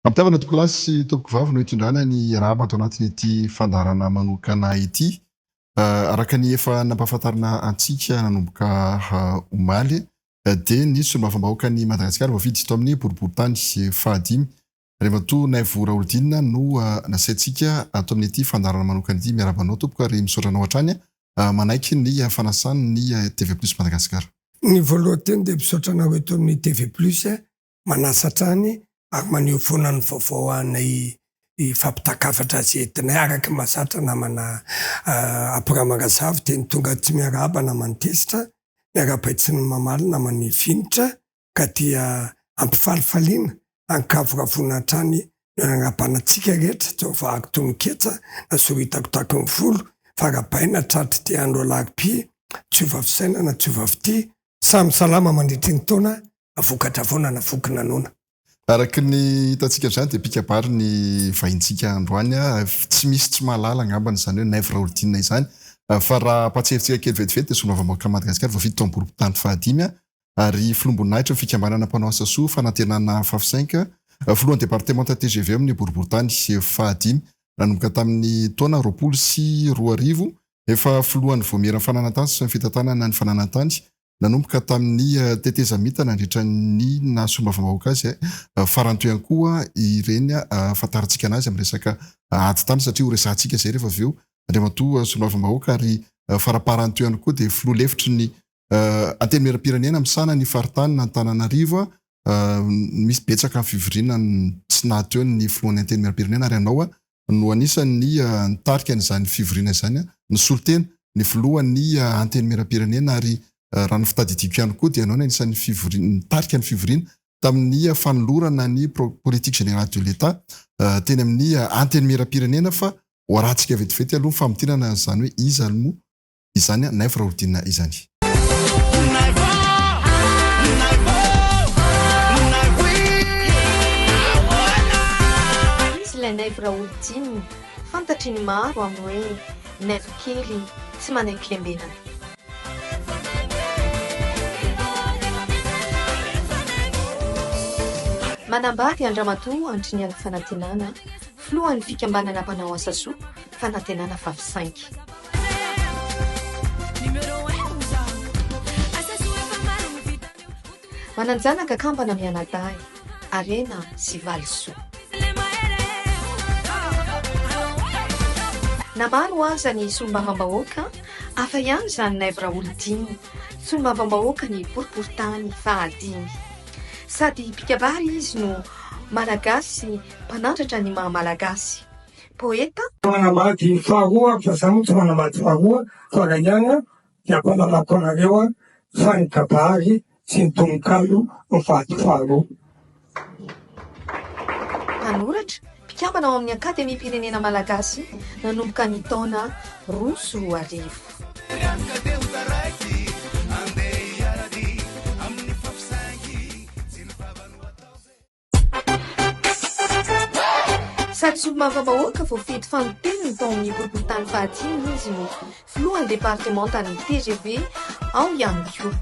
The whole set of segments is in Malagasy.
Ampitiavana tompokolahy sy tompokovavy no hitondrana ny arahaba ato anatin'ity fandaharana manokana ity. Araka ny efa nampahafantarina antsika nanomboka omaly dia ny solombavambahoakan'i Madagasikara voafidy tao amin'ny boriborintany fahadimy, Andriamatoa Naivo Raholdina no nasaintsika ato amin'ity fandaharana manokana ity. Miarahaba anao tompoko ary misaotra anao hatrany manaiky ny fanasan'ny TV Plus Madagasikara. Ny voalohan-teny dia misaotra anareo eto amin'ny TV Plus manasa hatrany ary maneho foana ny vaovao anay fampitan-kafatra izay entinay araka ny mahazatra namana Abraham Razavy dia ny tonga tsy miarahaba naman'i Tezitra, miarahaba tsy ny mamaly naman'i Vinitra ka dia ampifalifaliana ankavoravoana hatrany no iarahabana antsika rehetra tsy ho voahako toy ny ketsa na soritako tahaky ny volo fa arahabaina hatratr'ity andro alarobia tsy hiova fisainana tsy hiova fitia samy salama mandritry ny taona vokatra foana na voky na noana. Araka ny hitantsika avy izany dia mpikabary ny vahintsika androany. Tsy misy tsy mahalala angambany izany hoe Naivo Raholdina izany. Fa raha ampahatsiahintsika kely vetivety dia solombavambahoakan'i Madagasikara voafidy tao amin'ny boriborintany fahadimy ary filoham-boninahitry ny fikambanana mpanao asa soa Fanantenana Fafcinq, filohan'ny departemanta tgv ao amin'ny boriborintany fahadimy nanomboka tamin'ny taona 2020, efa filohan'ny vaomieran'ny fananantany sy ny fitantanana ny fananantany Nanomboka tamin'ny tetezamita nandritra ny naha solombavambahoaka azy, farany teo ihany koa ireny ahafantarantsika anazy amin'ny resaka ady tany satria ho resahantsika izay rehefa avy eo Andriamatoa solombavambahoaka ary faraparany teo ihany koa dia filoha lefitry ny Antenimierampirenena misahana ny faritanin'Antananarivo. Misy betsaka ny fivoriana tsy naha teo ny filohan'ny Antenimierampirenena ary ianao no anisan'ny nitarika an'izany fivoriana izany, nisolo tena ny filohan'ny Antenimierampirenena ary raha ny fitadidiako ihany koa dia ianao no anisan'ny fivoriana nitarika ny fivoriana tamin'ny fanolorana ny politique générale de l'Etat teny amin'ny Antenimierampirenena fa ho arahantsika vetivety aloha ny famintinana an'izany hoe iza moa izany Naivo Raholdina izany. Izy ilay Naivo Raholdina, fantatry ny maro amin'ny hoe Naivo kely tsy manaiky lembenana. Manambady an-dRamatoa Andriniaina Fanantenana, filohan'ny fikambanana mpanao asa soa Fanantenana Fafisainky. Manan-janaka kambana mianadahy, Harena sy Valisoa. Na maro aza ny solombavambahoaka, hafa ihany izany Naivo Raholdina, solombavambahoaka ny boriborintany fahadimy. Sady mpikabary izy no Malagasy mpanandratra ny maha Malagasy. Poeta. Manambady faharoa fa za moa tsy manambady faharoa fa raha ihany an dia ampahalalako anareo an fa ny kabary sy ny tononkalo no vady faharoa. Mpanoratra, mpikambana ao amin'ny Akademiam-pirenena Malagasy nanomboka ny taona 2002. Sady solombavambahoaka voafidy fanintelony tao amin'ny boriborintany fahadimy izy no filohan'ny departemantan'ny tgv ao ihany koa.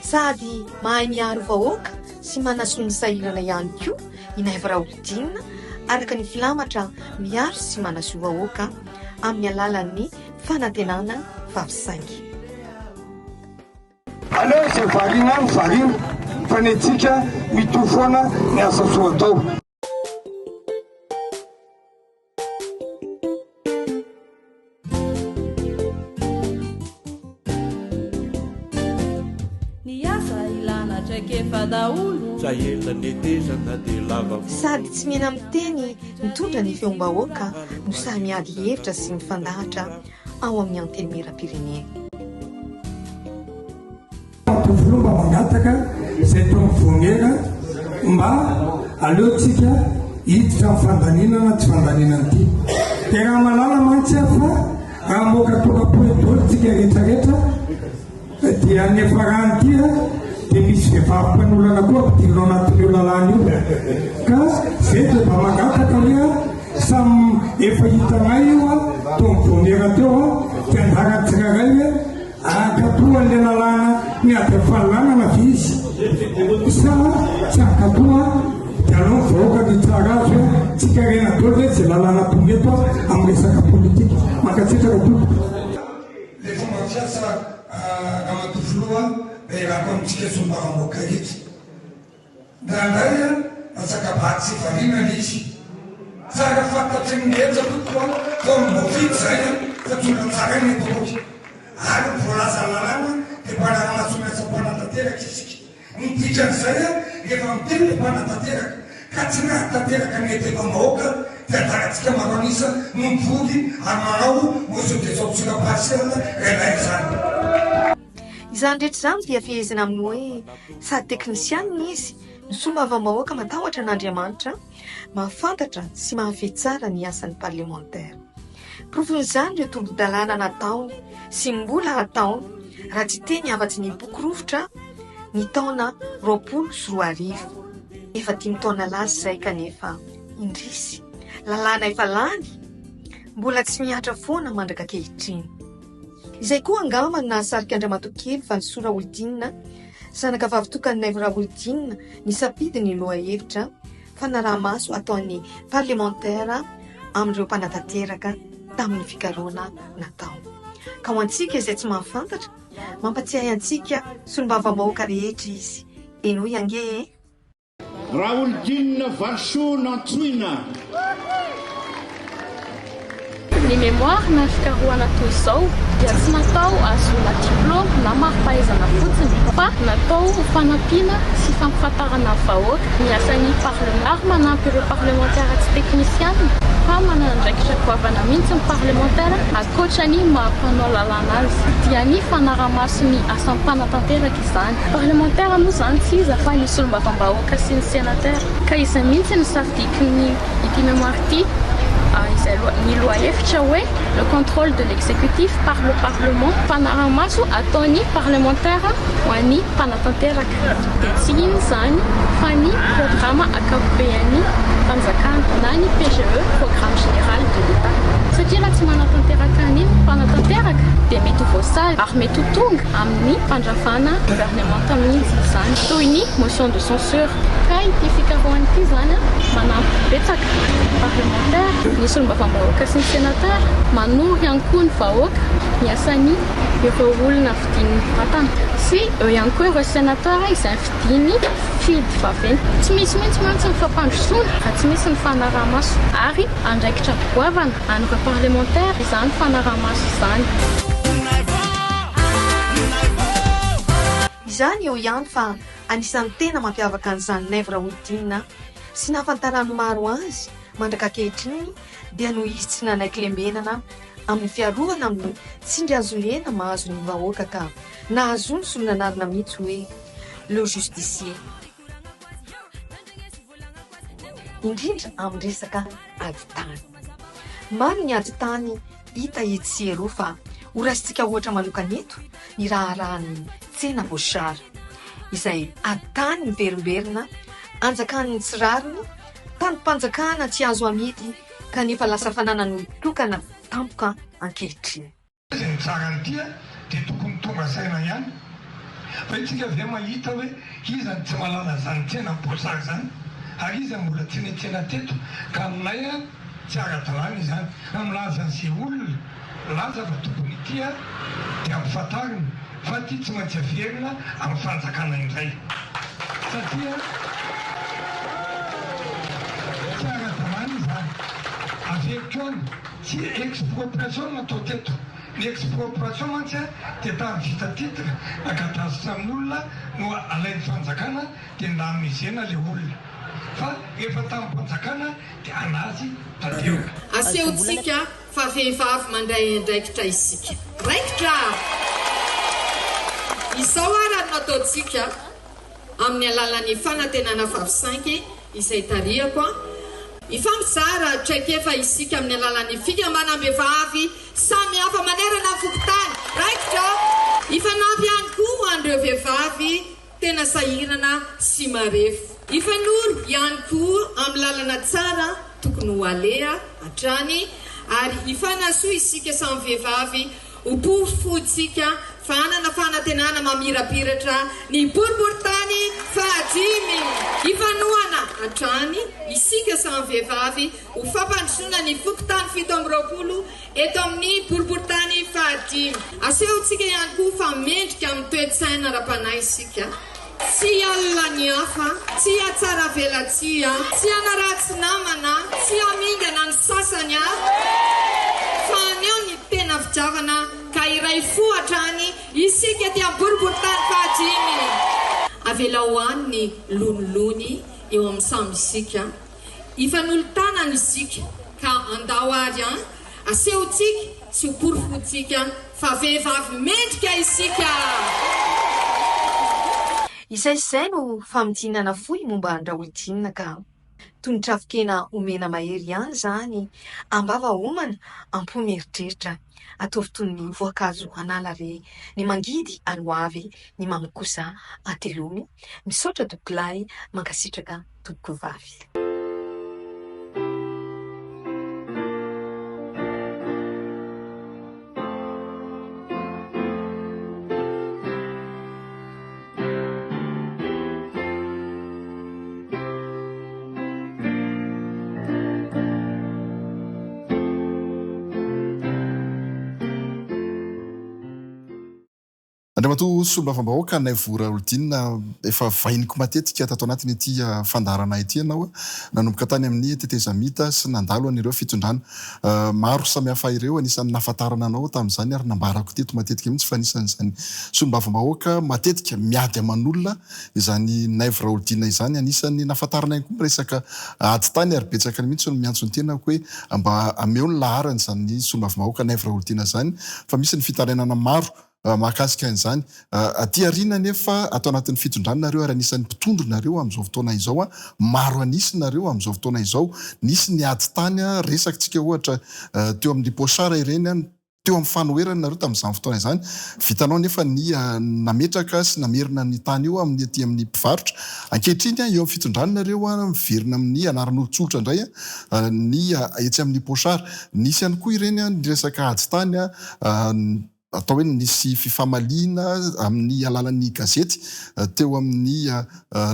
Sady mahay miaro vahoaka sy manasoa ny sahirana ihany koa i Naivo Raholdina araka ny filamatra miaro sy manasoa vahoaka amin'ny alalan'ny fanantenana vavy saingy. Aleo izay variana any variana fa ny antsika mitohy foana ny asa soa atao. Ny asa ilana traikefa daholo. Sady tsy mena miteny mitondra ny feom-bahoaka no sahy miady hevitra sy mifandahatra ao amin'ny Antenimierampirenena. Tovoloha mba mangataka izay tao amin'ny vomiera mba aleo tsika. hiditra amin'ny fandaniana na tsy fandaniana an'ity. Dia raha mahalala mantsy aho fa raha hamoaka toka-pohy daholo tsika rehetra rehetra dia ny niafaran'ity dia misy vehivavy mpanolana koa ampidirina ao anatin'io lalàna io. Ka zay dia mba mangataka hoe samy efa hitanay io tao amin'ny vaomiera teo dia anjaran'ny tsirairay hoe Hankatò an'ilay lalàna miady amin'ny fanolanana ve izy sa tsy hankatò dia aleo ny vahoaka no hitsara azy hoe tsy karena daholo ve izay lalàna tonga eto amin'ny resaka politika. Mankasitraka tompoko. Ilay fomba fiasa Ramatoa Filoha dia irako amintsika solombavambahoaka rehetra. Indraindray an, lasa kabary tsy variana le izy. Tsara fantatry ny rehetra tompoko an, fa olom-boafidy izay an, fa tsy olona tsaraina eto akory. Ary ny voalazan'ny lalàna dia mpanara-maso miasa mpanatanteraka isika. Ny dikan'izay an, rehefa miteny dia mpanatanteraka, ka tsy nahatanteraka ny hetevam-bahoaka dia anjarantsika maro an'isa no mivory ary manao motion de censure partielle raha ilaina izany. Izany rehetra izany dia fehezina amin'ny hoe sady teknisianina izy no solombavambahoaka matahotra an'Andriamanitra, mahafantatra sy mahafehy tsara ny asan'ny parlemantera. Porofon'izany ireo tolo-dalàna nataony sy mbola hataony raha tsy teny afa-tsy ny boky rovitra ny taona 2020. Efa dimy taona lasa izay kanefa indrisy, lalàna efa lany, mbola tsy mihatra foana mandrak'ankehitriny. Izay koa angamba no nahasarika an-dRamatoa kely Valisoa Raholdina, zanaka vavitokan'i Naivo Raholdina, nisafidy ny lohahevitra fanaraha-maso ataon'ny parlemantera amin'ireo mpanatanteraka tamin'ny fikarohana natao. Ka ho antsika izay tsy mahafantatra, mampatsiahy antsika solombavambahoaka rehetra izy. Henoy ange e! Raholdina Valisoa nantsoina. Ny mémoire na fikarohana toy izao dia tsy natao hahazoana diplaoma na mari-pahaizana fotsiny fa natao ho fanampiana sy fampifantarana ny vahoaka ny asan'ny parlement ary manampy ireo parlemantera tsy teknisiana fa manana andraikitra goavana mihitsy ny parlemantera ankoatra ny maha mpanao lalàna azy dia ny fanarahamaso ny asan'ny mpanatanteraka izany. Parlemantera moa izany tsy iza fa ny solombavambahoaka sy ny senatera. Ka izay mihitsy no safidiky ny ity mémoire ity, izay ny lohahevitra hoe le contrôle de l'exécutif par le parlement, fanaraha-maso ataon'ny parlemantera ho an'ny mpanatanteraka. Dia tsy inona izany fa ny programa ankapobean'ny fanjakana na ny PGE, programme général de l'Etat. Satria raha tsy manatanteraka an'iny ny mpanatanteraka dia mety ho voasazy ary mety ho tonga amin'ny fandravana gouvernemanta mihitsy izany, toy ny motion de censure. Ka ity fikarohana ity izany manampy betsaka ny parlemantera, ny solombavambahoaka sy ny senatera, manoro ihany koa ny vahoaka ny asan'ny ireo olona fidin'ny vatana sy eo ihany koa ireo senatera izay fidiny fidy vaventy. Tsy misy mihitsy mantsy ny fampandrosoana raha tsy misy ny fanaraha-maso ary andraikitra goavana an'ireo parlemantera izany fanaraha-maso izany. Izany eo ihany fa anisan'ny tena mampiavaka an'izany Naivo Raholdina sy nahafantaran'ny maro azy mandrak'ankehitriny dia noho izy tsy nanaiky lembenana amin'ny fiarovana amin'ny tsindry hazolena mahazo ny vahoaka ka nahazoany solon'anarana mihitsy hoe le justicier indrindra amin'ny resaka ady tany. Maro ny ady tany hita etsy sy eroa fa ho raisintsika ohatra manokana eto ny raharahan'ny tsena Bochard izay ady tany miverimberina anjakan'ny tsy rariny, tanim-panjakana tsy azo amidy kanefa lasa fananan'olon-tokana tampoka ankehitriny. Izay mitsara an'ity dia tokony tonga saina ihany fa isika ve mahita hoe iza no tsy mahalala an'izany tsena Bozar izany ary iza no mbola tsy nitsena teto ka aminay tsy ara-dalàna izany. Raha milaza an'izay olona milaza fa tompony ity dia ampifantarina fa ity tsy maintsy averina amin'ny fanjakana indray satria tsy ara-dalàna izany. Averiko ihany. Tsy expropriation no natao teto. Ny expropriation mantsy dia tany vita titre na cadastre amin'olona no alain'ny fanjakana dia indemnisena le olona. Fa rehefa tanim-panjakana dia anazy tanteraka. Asehontsika fa vehivavy mandray andraikitra isika. Raikitra! Izao ara no ataontsika amin'ny alalan'ny Fanantenana Favy Cinq izay tarihako. Hifampizara traikefa isika amin'ny alalan'ny fikambanam-behivavy samihafa manerana ny fokontany. Raikitra! Hifanampy ihany koa ho an'ireo vehivavy tena sahirana sy marefo. Hifanoro ihany koa amin'ny lalana tsara tokony ho aleha hatrany ary hifanasoa isika samy vehivavy Ho porofointsika fa hanana fanantenana mamirapiratra ny boriborintany fahadimy. Hifanohana hatrany isika samy vehivavy ho fampandrosoana ny fokontany 27 eto amin'ny boriborintany fahadimy. Asehontsika ihany koa fa mendrika amin'ny toe-tsaina ara-panahy isika. Tsy hialona ny hafa, tsy hihatsaravelatsihy, tsy hanaratsy namana, tsy hamingana ny sasany, fa haneho ny tena fitiavana ka hiray fo hatrany isika ety amin'ny boriborintany fahadimy. Avelao any ny lonilony eo amin'ny samy isika, hifanolo-tanana isika ka andao ary an! Asehontsika sy ho porofointsika fa vehivavy mendrika isika! Izay sy izay no famintinana fohy momba an-dRaholdina ka. Toy ny trafon-kena omena mahery ihany izany, am-bava homana, am-po mieritreritra. Ataovy toy ny voankazo an'ala re, ny mangidy aloavy, ny mamy kosa atelomy. Misaotra tompokolahy, mankasitraka tompokovavy. Andriamatoa Solombavambahoaka Naivo Raholdina, efa vahiniko matetika tato anatin'ity fandaharana ity ianao, nanomboka tany amin'ny tetezamita sy nandalo an'ireo fitondrana maro samihafa ireo, anisan'ny nahafantarana anao tamin'izany ary nambarako teto matetika mihitsy fa anisan'izany Solombavambahoaka matetika miady aman'olona izany Naivo Raholdina izany, anisan'ny nahafantarana ihany koa ny resaka ady tany ary betsaka mihitsy no miantso ny tenako hoe mba ameo ny laharana izany Solombavambahoaka Naivo Raholdina izany fa misy ny fitarainana maro mahakasika an'izany. Aty aoriana anefa, ato anatin'ny fitondrana nareo ary anisan'ny mpitondro nareo amin'izao fotoana izao, maro an'isa nareo amin'izao fotoana izao. Nisy ny ady tany, resakitsika ohatra teo amin'ny Pochard ireny, teo amin'ny fanoherana nareo tamin'izany fotoana izany. Vitanao anefa ny nametraka sy namerina ny tany io amin'ny aty amin'ny mpivarotra. Ankehitriny, eo amin'ny fitondrana nareo, miverina amin'ny anaran'olon-tsotra indray ny etsy amin'ny Pochard. Nisy ihany koa ireny ny resaka ady tany, atao hoe nisy fifamaliana amin'ny alalan'ny gazety teo amin'ny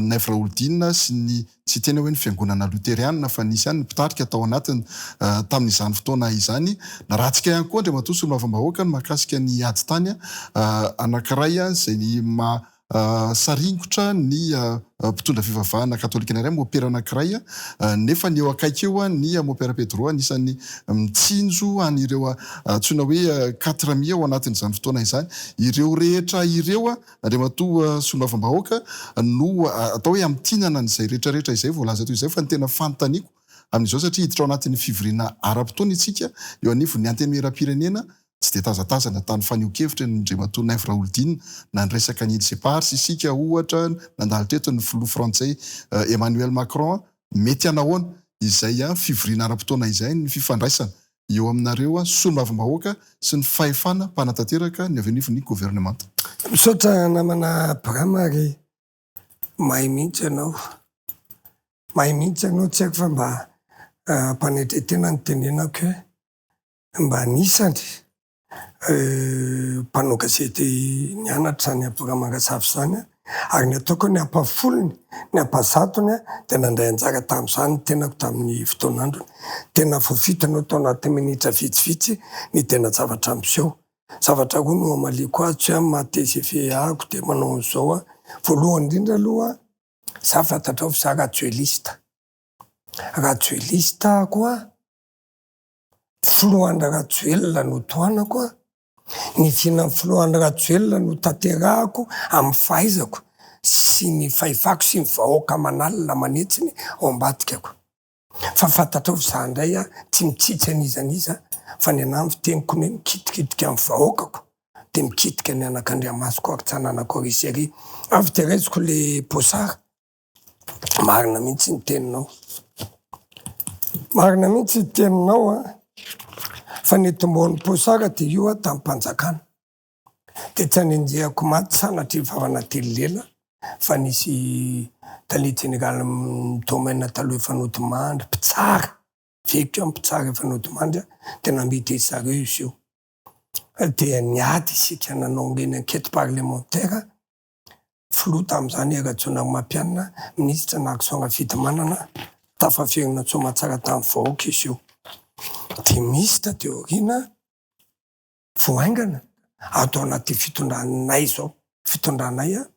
Naivo Raholdina sy ny, tsy hiteny aho hoe ny fiangonana loterianina fa nisy ihany ny mpitarika tao anatiny tamin'izany fotoana izany. Narahantsika ihany koa Andriamatoa Solombavambahoaka ny mahakasika ny ady tany anankiray izay maha Saringotra ny mpitondra fivavahana katolika iray, mopera anankiray, nefa ny eo akaiky eo ny mopera Pedro anisan'ny mitsinjo an'ireo antsoina hoe quatre amis ao anatin'izany fotoana izany. Ireo rehetra ireo, Andriamatoa Solombavambahoaka, no atao hoe hamintinana an'izay rehetra rehetra izay voalaza teo izay fa ny tena fanontaniako amin'izao satria hiditra ao anatin'ny fivoriana ara-potoana isika eo anivon'ny Antenimierampirenena Tsy dia tazatazana tany fanehoan-kevitra ny Andriamatoa Naivo Raholdina na niresaka ny Îles Éparses isika ohatra, nandalo teto ny filoha frantsay Emmanuel Macron, mety hanahoana izay fivoriana ara-potoana izay ny fifandraisana eo aminareo solombavambahoaka sy ny fahefana mpanatanteraka ny avy anivon'ny governemanta? Misaotra namana Abraham ary mahay mihitsy ianao. Mahay mihitsy ianao, tsy haiko fa mba ampanetren-tena ny tenenako hoe Mba anisany mpanao gazety nianatra izany Ambohimangasavy izany aho, ary ny ataoko ny ampahafolony, ny ampahazatony dia nandray anjara tamin'izany ny tenako tamin'ny fotoan'androny. Tena voafitinao tao anatin'ny minitra vitsivitsy ny tena zavatra miseho. Zavatra roa no hamaliako azy, tsy hoe amin'ny maha TGV ahako dia manao an'izao aho. Voalohany indrindra aloha, za fantatrao fa za rajoelista. Rajoelista aho koa. Filoha Andry Rajoelina no tohanako a! Ny vinan'ny Filoha Andry Rajoelina no tanterahako amin'ny fahaizako sy ny fahefako sy ny vahoaka aman'alina aman'hetsiny ao ambadikako. Fa fantatrao fa za indray a, tsy mitsitsy an'iza n'iza fa ny anah ny fiteniko ny hoe mikitikitika ny vahoakako de mikitika ny anakandriamasoko ary tsy ananako ery sy ery. Avy de raisiko le posara. Marina mihitsy ny teninao. Marina mihitsy ny teninao an! Fa ny tomboan'ny posara dia io an tamim-panjakana. Dia tsy anenjehako maty sanatria vava telo lela fa nisy tale jeneralin'ny domaine taloha efa nodimandry, mpitsara, averiko ihany mpitsara efa nodimandry an, dia namidin-dry zareo izy io. Dia niady isika nanao an'ireny enquete parlementaire, Filoha tamin'izany i Rajaonarimampianina, minisitra Narison Rafidimanana, tafaverina soamantsara tamin'ny vahoaka izy io. Dia misy taty aoriana vao haingana ato anaty fitondranay izao, fitondranay an,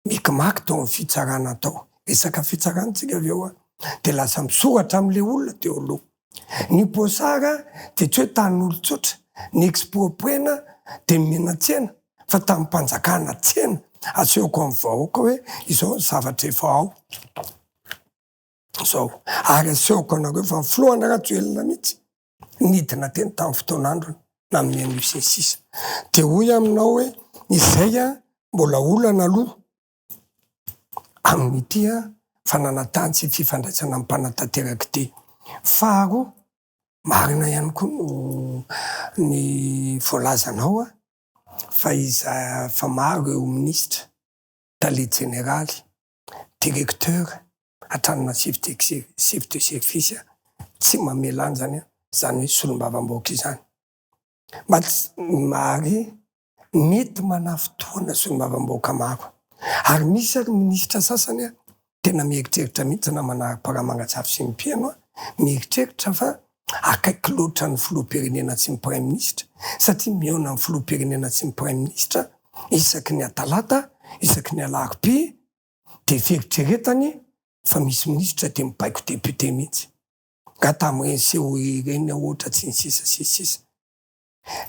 mikimaky tao amin'ny fitsarana tao. Resaka fitsarana tsika avy eo an, dia lasa misoratra amin'ilay olona teo aloha. Ny Bosara dia tsy hoe tanin'olon-tsotra, ny expropriena dia nomena tsena fa tanim-panjakana tsena, asehoko amin'ny vahoaka hoe izao ny zavatra efa ao izao, ary asehoko anareo fa ny filoha Andry Rajoelina mihitsy nidina teny tamin'ny fotoan'androny nanome an'io sy ny sisa. Dia hoy aminao hoe izay mbola olana aloha amin'ity fananan-tany sy fifandraisana amin'ny mpanatanteraka ity. Faharoa, marina ihany koa no ny voalazanao fa iza fa maro ireo minisitra, tale jeneraly, directeur hatrany chef de chef de service tsy manome lanjany izany hoe solombavambahoaka izany. Mba tsy ary mety manafintohina solombavambahoaka maro. Ary misy ary minisitra sasany tena mieritreritra mihitsy na manara-paramangajafy sy ny mpihaino mieritreritra fa akaiky loatra ny filoham-pirenena sy ny praiminisitra satria mihaona amin'ny filoham-pirenena sy ny praiminisitra isaky ny atalata, isaky ny alarobia dia fieritreretany fa misy minisitra dia mibaiko député mihitsy. Nga tamin'ireny seho ireny ohatra sy ny sisa sy ny sisa.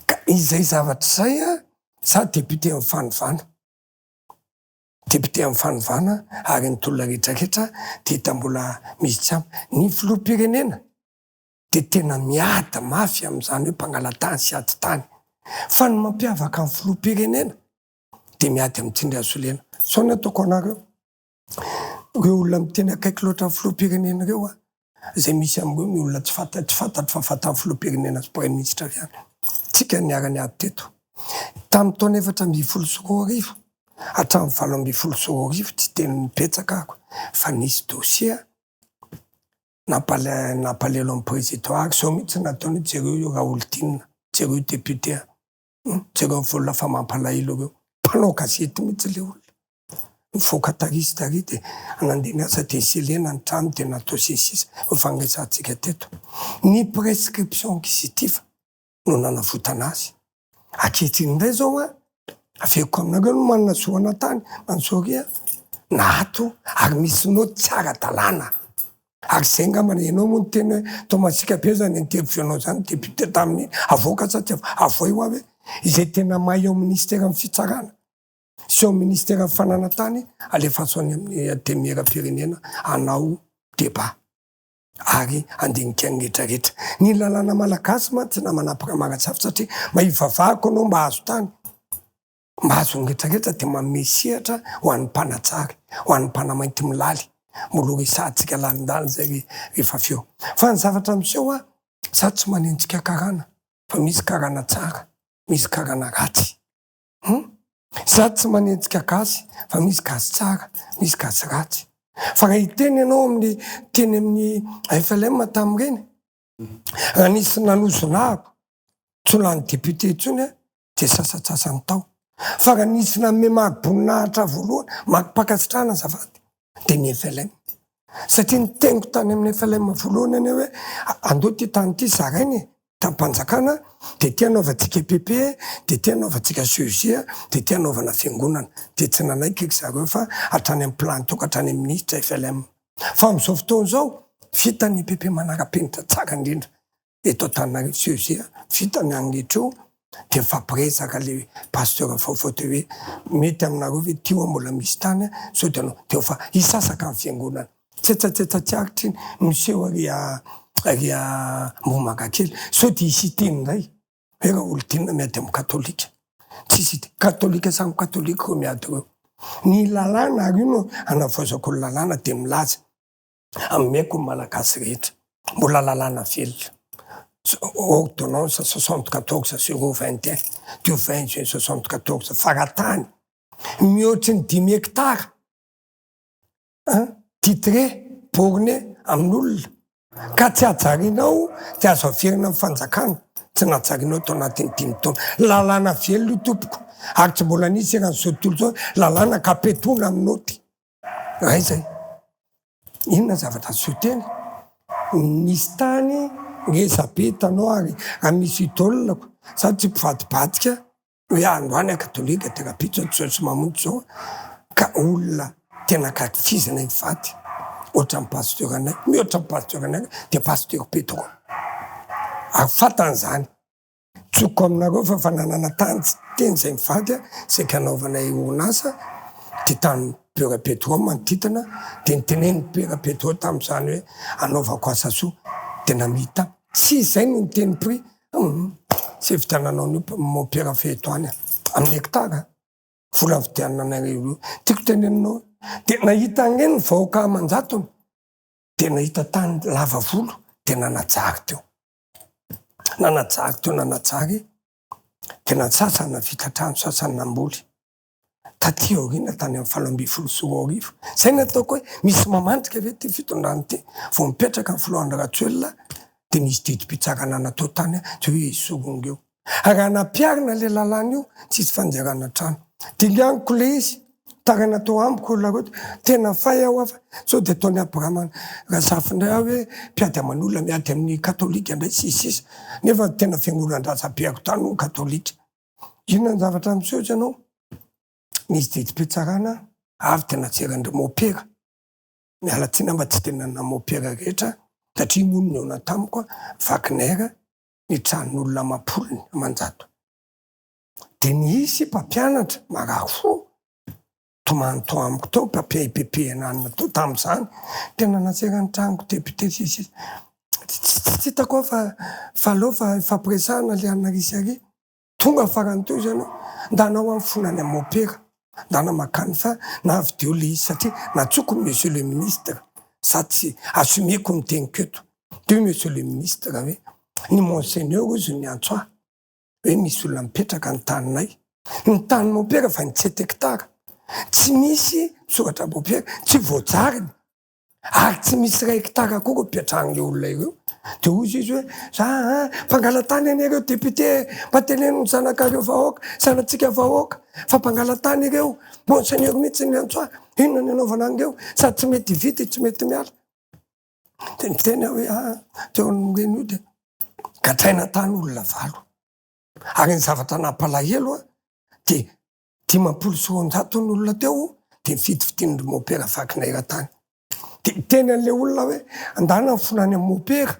Ka izay zavatra izay an, za député amin'ny fanovana, député amin'ny fanovana ary ny tolona rehetra rehetra dia hita mbola misy tsy ampy. Ny filoham-pirenena dia tena miady mafy amin'izany hoe mpangala-tany sy ady tany. Fa ny mampiavaka ny filoham-pirenena dia miady amin'ny tsindry hazo lena. Sao ny ataoko anareo? Ireo olona miteny akaiky loatra ny filoham-pirenena ireo an, izay misy amin'ireo ny olona tsy fanta tsy fantatro fa fantan'ny filoham-pirenena sy praiminisitra avy any. Tsika niara-niady teto. Tamin'ny taona 2014 hatramin'ny 2018 tsy teny betsaka aho fa nisy dossier nampale nampalelo an'i président ary izao mihitsy nataony hoe jereo io Raholidinina, jereo io député an. Jereo ny volona fa mampalahelo ireo. Mpanao gazety mihitsy ilay olona. Nivoaka tary sy tary dia nandeha niasa dia selena ny trano dia natao sy ny sisa. Efa niresahantsika teto. Ny prescription inquisitive no nanavotana azy. Ankehitriny indray izao an, averiko aminareo ny manana zo anatany, Mansoria, naato ary misy naoty tsy ara-dalàna. Ary izay angambany ianao moa niteny hoe toa masiaka be zany interview nao zany député tamin'iny, avoaka sa tsy avoaka, avoay hoa hoe izay tena mahay ao ministeran'ny fitsarana sy ao ministeran'ny fananantany alefaso any amin'ny antenimierampirenena hanao débat ary handinika ny rehetra rehetra. Ny lalàna malagasy mantsy namana Ampiramangatsafy satria mba hivavahako anao mba hahazo tany. Mahazo ny retraretra dia manome sehatra ho an'ny mpanajary, ho an'ny mpanamainty milaly. Mbola ho resahantsika lalindalina izay rehefa avy eo. Fa ny zavatra miseho an, za tsy manenjika karana fa misy karana tsara, misy karana ratsy. Hum? Za tsy manenjika gasy fa misy gasy tsara, misy gasy ratsy. Fa raha hiteny ianao amin'ny teny amin'ny FLM tamin'ireny, raha nisy nanozona ahako, tsy ho lany député intsony aho, dia sasantsasany tao. Fa raha nisy nanome mari-boninahitra voalohany, mari-pankasitrahana azafady, dia ny FLM. Satria ny teniko tany amin'ny FLM voalohany anie hoe andao ity tany ity zaraina e, tanim-panjakana, dia ity anaovantsika EPP, dia ity anaovantsika CEG, dia ity anaovana fiangonana. Dia tsy nanaiky ry zareo fa hatrany amin'ny plan tonga hatrany amin'ny minisitra FLM. Fa amin'izao fotoana izao, vita ny EPP manara-penitra tsara indrindra. eto Antananarivo CEG vita ny any rehetra eo dia mifampiresaka le pasteur vaovao de hoe mety aminareo ve ty oa mbola misy tany sao de anao de fa hisasaka ny fiangonana tsetsatsetsa tsy aritra iny miseho ary ary Ambohimangakely sao de hisy hiteny indray hoe Raholidinina miady amin'ny katolika tsisy hiteny katolika samy katolika ireo miady ireo ny lalàna ary io no anavaozako ny lalàna de milaza Ameko ny Malagasy rehetra. Mbola lalàna velona. Ordonnance 74 021 du 20 juin 74 faratany mihoatry ny dimy hektara an, titré, borné amin'olona ka tsy hajarinao dia azo averina amin'ny fanjakana, tsy najarinao tao anatin'ny dimy taona. Lalàna velona io tompoko ary tsy mbola nisy eran'izao tontolo izao lalàna kapetona amin'ny naoty. Iray izay. Inona ny zavatra azo teny? Nisy tany ngeza be hitanao ary raha misy idole-ko, za tsy mpivadibadika hoe androany aho katolika de rahampitso aho Jesosy mamonjy zao ka olona tena ankafizina hivady ohatran'ny pasteur anay, mihoatra ny pasteur anay de pasteur Pedro ary fantany zany. Tsoko aminareo fa efa nanana tany teny izay mivady saika hanaovanay orinasa dia tany Père Pedro manodidina dia niteneniny Père Pedro tamin'izany hoe anaovako asa soa dia namidy tany tsy izay no niteny prix hum tsy hividiananao an'io mon père fa eto any amin'ny hectare vola nividianana anareo io tiako tenenina hoe dia nahita an'ireny ny vahoaka aman-jatony dia nahita tany lava volo dia nanajary teo Nanajary teo nanajary dia nantsasany nahavita trano sasany namboly. Taty aoriana tany amin'ny 2018, izay no ataoko hoe misy mamandrika ve ity fitondrana ity? Vao mipetraka ny filoha Andry Rajoelina dia nisy didim-pitsarana natao tany dia hoe esorina eo. Raha nampiharina ilay lalàna io, tsisy fanjerana trano. Dinganiko ilay izy, taraina tao amiko olona ireo, tena fay aho fa sao dia ataon'i Abraham Razafy indray aho hoe mpiady aman'olona miady amin'ny katolika indray sy ny sisa. Nefa tena fiangonan-drazabehako tany hono katolika. Inona ny zavatra miseho tsy ianao? Nisy didim-pitsarana avy dia natseran-dry mopera. Miala tsiny aho mba tsy dia nanana mopera rehetra satria moa no nihaona tamiko, Wagner, ny tranon'olona amam-polony aman-jato. Dia nisy mpampianatra marary fo tomany tao amiko tao, mpampiay IPP ananona tao tamin'izany, tena natsera ny tranoko député sy sisa. Tsy hitako aho fa fa aleo fa ifampiresahana le an'i Marie sy Ari. Tonga farany teo izy ianao, ndana ho any fona any amin'ny mopera, ndana makany fa na vidio le izy satria natsoko monsieur le ministre, sa tsy assumeko ny teniko eto. Dia monsieur le ministre hoe ny monseigneur hozy no niantso ahy hoe misy olona mipetraka ny taninay. Ny tany mompera 27 hectares. Tsy misy soratra mompera, tsy voajariny ary tsy misy iray hectare akory ipetrahan'ireo olona ireo. Dia hozy izy hoe za an, mpangala-tany anie ireo député e, mba teneno ny zanakareo vahoaka, zanatsika vahoaka fa mpangala-tany ireo. Monseigneur mihitsy no niantso ahy, inona ny anaovana an'ireo, sady tsy mety hividy, tsy mety miala. Dia niteny aho hoe ah, teo amin'ireny io dia gadraina tany olona valo. Ary ny zavatra nampalahelo an, dia 250 ny olona teo, dia nifidifidian'ny mopera vakina eran-tany. Dia niteny an'ilay olona hoe, andana ny fona any amin'ny mopera,